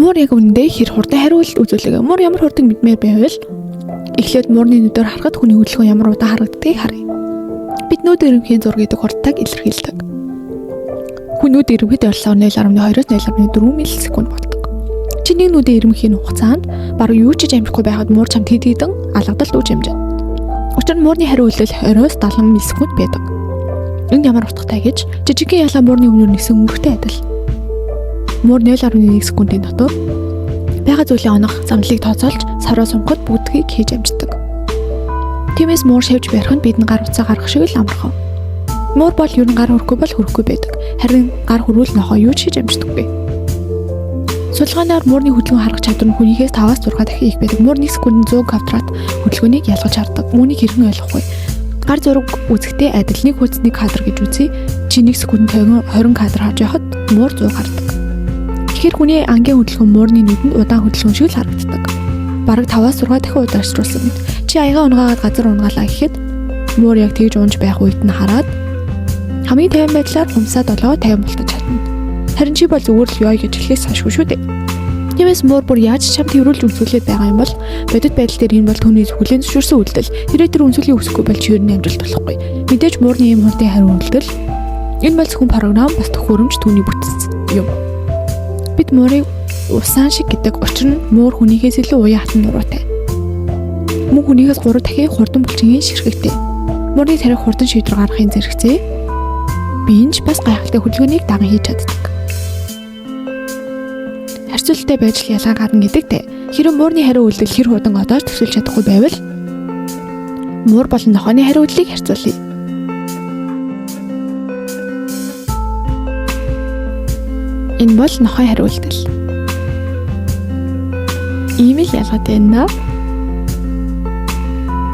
Муур яг үнэндээ хэр хурдан хариулт үзүүлэг. Муур ямар хурдан мэдмээр байвал эхлээд муурны нүдээр харахад хүний хөдөлгөөн ямар удаан харагддгийг харъя. Бид нүд ирэмхийн зураг гэдэг хурдтайг илэрхийлдэг. Хүн нүд ирэмхэд ойролцоогоор 0.2-оос 0.4 миллисекунд болдог. Чи нэг нүдээ ирэмхийн хугацаанд бараг юу ч хийж амжихгүй байхад муур чамд хэд хэдэн алгадалт өгч амжина. Учир нь муурны хариу үйлдэл 20-оос 70 миллисекунд байдаг. Энд ямар утгатай гэж жижигхэн ялаа муурны өмнөр нэгсэн өнгөртэй адил. Муур 0.1 секундын дотор байгаа зүйлийн онох замдлыг тооцоолж сороо сунгахад бүгдгийг хийж амждаг. Тиймээс муур шавж барих нь бидэнд гар утсаа гаргах шиг л амархан. Муур бол ер нь гар хүрэхгүй бол хүрэхгүй байдаг. Харин гар хүрвэл нохоо юу ч хийж амждаггүй. Судалгаанаар муурны хөдөлгөөн харах чадвар нь хүнийхээс 5-аас 6 дахин их байдаг. Муур 1 секундэд 100 квадрат хөдөлгөөнийг ялгаж хардаг. Үүнийг хэрхэн ойлгох вэ? Гар зураг үзэхдээ адил нэг хуудас нэг кадр гэж үзье. Чи 1 секундэд 20 кадр харж байхад муур 100 хардаг. Тэгэхээр хүний ангийн хөдөлгөөн муурны нүдэнд удаан хөдөлгөөн шиг л харагддаг. Бараг 5-аас 6 дахин удаашруулсан мэт. Чи аягаа унагаад газар унгаалаа гэхэд муур яг тэгж унж байх үед нь хараад хамгийн тайван байдлаар хумсаа долоо 50 болтож чадна. Харин чи бол зүгээр л ёо гэж хэлхээс хашгүй шүү дээ. Тиймээс муур бүр яаж чам тэрвэрлж үнсүүлээд байгаа юм бол бодит байдал дээр энэ бол түүний хүлээн зөвшөөрсөн үйлдэл. Тэрээ тэр үнсүүлгийг өсөхгүй бол чи ер нь амжилт болохгүй. Мэдээж муурны ийм хурдан хариу үйлдэл энэ бол зөвхөн програм бас төхөөрөмж түүний бүтэц юм. Бид муурыг усан шиг гэдэг. Учир нь муур хүнийхээс илүү уян хатан нуруутай. Мөн хүнийхээс 3 дахин хурдан булчингийн ширхэгтэй. Муурны тариа хурдан шийдвэр гаргахын зэрэгцээ. Бие нь ч бас гайхалтай хөдөлгөөнийг даган хийж чаддаг. Харьцуулттай байж л ялгаа гарна гэдэгтэй. Хэрэв муурны хариу үйлдэл хэр хурдан одоо ч төсөөлж чадахгүй байвал муур болон нохойны хариу үйлдлийг харьцуулъя. Энэ бол нохой хариу үйлдэл. Ийм л ялгаатай байна.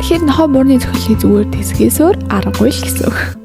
Тэгэхээр нохой муурны зохиолыг зүгээр тэсгээс өөр аргагүй л гэсэн үг.